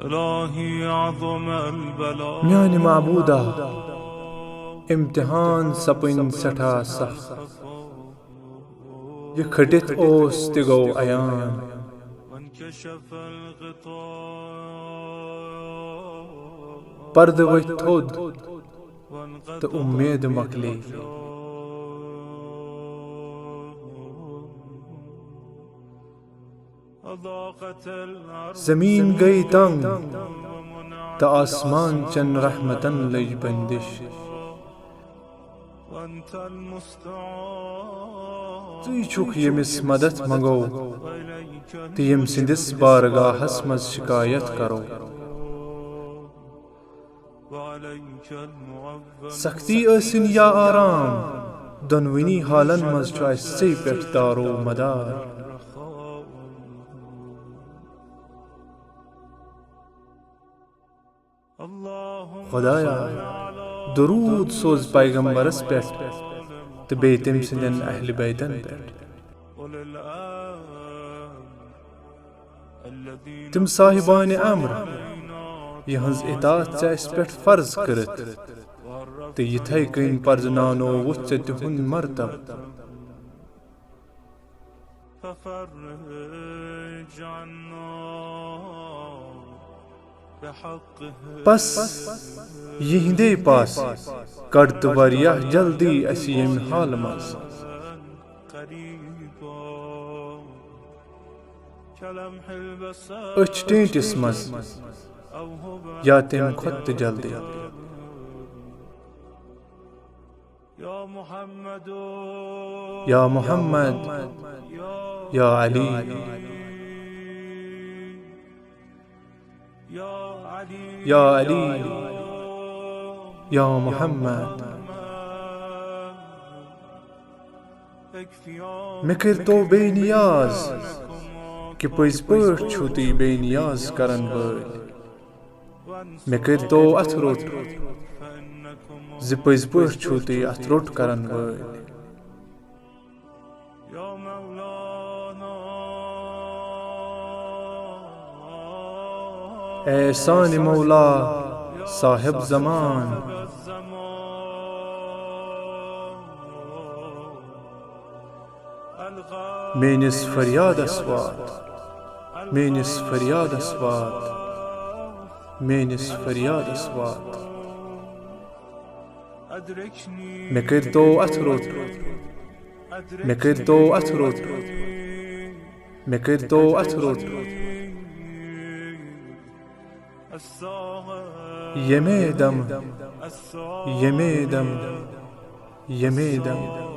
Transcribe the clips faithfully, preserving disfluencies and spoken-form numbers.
إلهي عظم البلاء. میانہِ معبودا، امتحان سپٕنۍ سٮ۪ٹھاہ سخ۔ یہِ کھٔٹِتھ اوس تہِ گوٚو عیان۔ وانكشف الغطاء. پردٕ ؤتھۍ تھوٚد تہٕ اُمید مۄکلے۔ وضاقت الأرض. زمین گٔے تنگ تہٕ آسمان چٮ۪ن رحمتن لٔج بندش۔ وأنت المستعان. ژٕے چھُکھ، ییٚمِس مدد منگو تہٕ ییٚمۍ سٕنٛدِس بارگاہس منٛز شکایت کرو۔ وعليك المعول. سختی ٲسِن یا آرام، دۄنوٕنی حالن منٛز چھُ اَسہِ ژےٚ پٮ۪ٹھ دارو مدار۔ خدایا، درود سوز پیغمبرس پٮ۪ٹھ تہٕ بیٚیہِ تٔمۍ سٕنٛدٮ۪ن اہلِ بیتن پٮ۪ٹھ۔ تِم صاحبانِ امر، یِہٕنٛز اطاعت ژےٚ اَسہِ پٮ۪ٹھ فرض کٔرٕتھ، تہٕ یِتھے کٔنۍ پرزناونووُتھ ژےٚ تِہُنٛد مرتبہٕ۔ ففرج عنا بحقه. پس یِہنٛدے پاس کڑ تہٕ واریاہ جلدی اَسہِ ییٚمہِ حالہٕ منٛز۔ قريبا كلمح البصر. أچھ ٹینٹس منٛز أو هو یا تَمہِ کھۄتہٕ تہِ جلدی۔ يا محمد. يا محمد. يا علي. يا علي. يا محمد. مےٚ کٔرۍتو بے نیاز، کہِ پٔزۍ پٲٹھۍ چھِو تُہۍ بے نیاز کرن وٲلۍ۔ مےٚ کٔرۍتو اَتھٕ روٚٹ زِ پٔزۍ پٲٹھۍ چھِو تُہۍ اَتھٕ روٚٹ کرن وٲلۍ۔ اے سانہِ مولا صاحب زمان، میٲنِس فریادس وات، میٲنِس فریادس وات، میٲنِس فریادس وات۔ مےٚ کٔرۍتو اَتھٕ روٚٹ، مےٚ کٔرۍتو اَتھٕ روٚٹ، مےٚ کٔرۍتو اَتھٕ روٚٹ۔ ییٚمے دم، ییٚمے دم، ییٚمے دم۔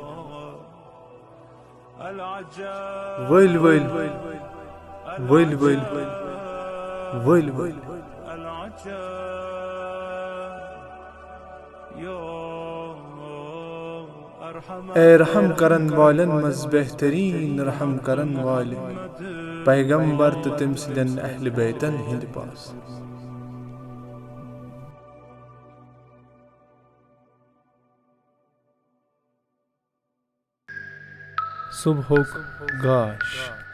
ؤلۍ ؤلۍ، ؤلۍ ؤلۍ، ؤلۍ ؤلۍ۔ اے رحم کرن والٮ۪ن منٛز بہتریٖن رحم کرن والہِ پیغمبر تہٕ تٔمۍ سٕنٛدٮ۪ن اہلِ بیتن ہٕنٛدِ پاسہٕ۔ صبحُک گاش۔